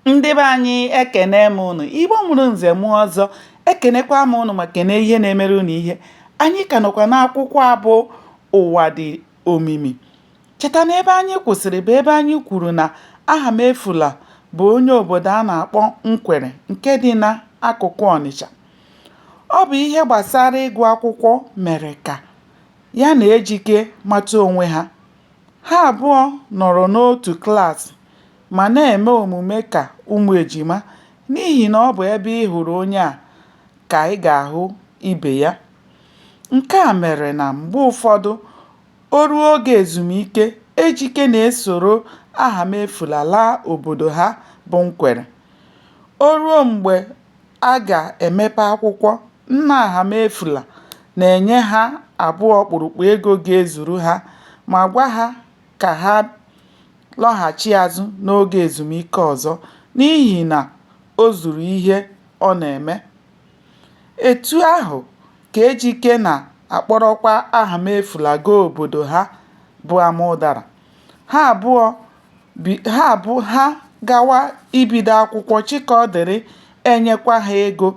Ndị be anyị ekene m ụnụ. Igbo mụrụ nze mụọ ọzọ, ekenekwa m ụnụ ma kene ihe na-emere ụnụ ihe. Anyị ka nọkwa n'akwụkwọ a bụ Ụwa Dị Omimi. Cheta na ebe anyị kwụsịrị bụ ebe anyị kwuru na Ahamefula bụ onye obodo a na-akpọ Nkwere nke dị n'akụkụ Ọnịcha. Ọ bụ ihe gbasara ịgụ akwụkwọ mere ka ya na Ejike mata onwe ha. Ha abụọ nọrọ n'otu klaasị ma na-eme omume ka ụmụ ejima n'ihi na ọ bụ ebe ị hụrụ onye a ka ị ga-ahụ ibe ya. Nke a mere na mgbe ụfọdụ, o ruo oge ezumike, Ejike na-esoro Ahamefula laa obodo ha bụ Nkwere. O ruo mgbe a ga-emepe akwụkwọ, nna Ahamefula na-enye ha abụọ ọkpụrụkpụ ego ga-ezuru ha ma gwa ha ka ha lọghachi azụ n'oge ezumike ọzọ n'ihi na o zuru ihe ọ na-eme. Etu ahụ ka Ejike na-akpọrọkwa Ahamefula gaa obodo ha bụ Amụdara. Ha abụọ ha gawa ibido akwụkwọ Chikaọdịrị enyekwa ha ego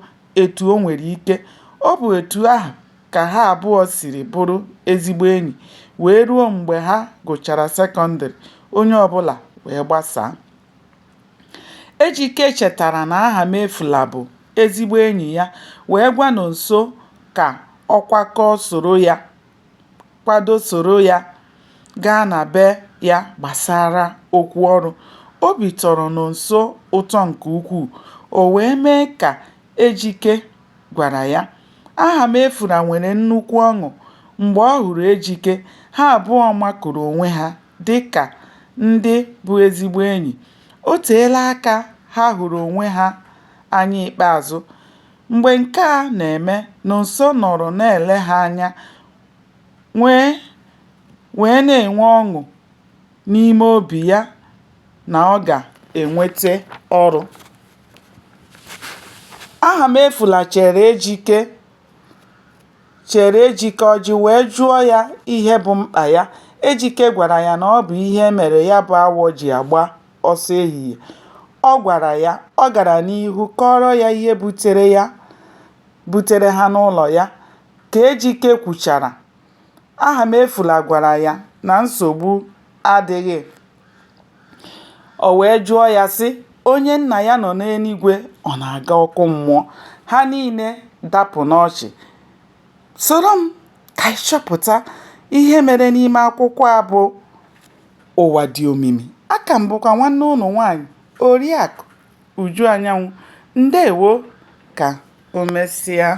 etu o nwere ike. Ọ bụ etu ahụ ka ha abụọ siri bụrụ ezigbo enyi wee ruo mgbe ha gụchara sekọndịrị, onye ọbụla wee gbasaa. Ejike chetara na Ahamefula bụ ezigbo enyi ya wee gwa Nonso ka ọ kwado soro ya gaa na be ya gbasara okwu ọrụ. Obi tọrọ Nonso ụtọ nke ukwuu, o wee mee ka Ejike gwara ya. Ahamefula nwere nnukwu ọṅụ mgbe ọ hụrụ Ejike, ha abụọ makụrụ onwe ha dị ka ndị bụ ezigbo enyi. O teela aka ha hụrụ onwe ha anya ikpeazụ. Mgbe nke a na-eme, Nonso nọrọ na-ele ha anya wee na-enwe ọṅụ n'ime obi ya na ọ ga-enwete ọrụ. Ahamefula chere Ejike ọjị wee jụọ ya ihe bụ mkpa ya. Ejike gwara ya na ọ bụ ihe mere ya bụ awọ ji agba ọsọ ehihie. Ọ gara n'ihu kọọrọ ya ihe butere ha n'ụlọ ya. Ka Ejike kwuchara, Ahamefula gwara ya na nsogbu adịghị. O wee jụọ ya sị, Onye nna ya nọ n'eluigwe ọ na-aga ọkụ mmụọ? Ha niile dapụ n'ọchị. Soro m ka anyị chọpụta ihe mere n'ime akwụkwọ a bụ Ụwa Dị Omimi. Aka m bụkwa nwanne ụnụ nwaanyị, Oriakụ Uju Anyanwụ. Ndewo, ka o mesịa.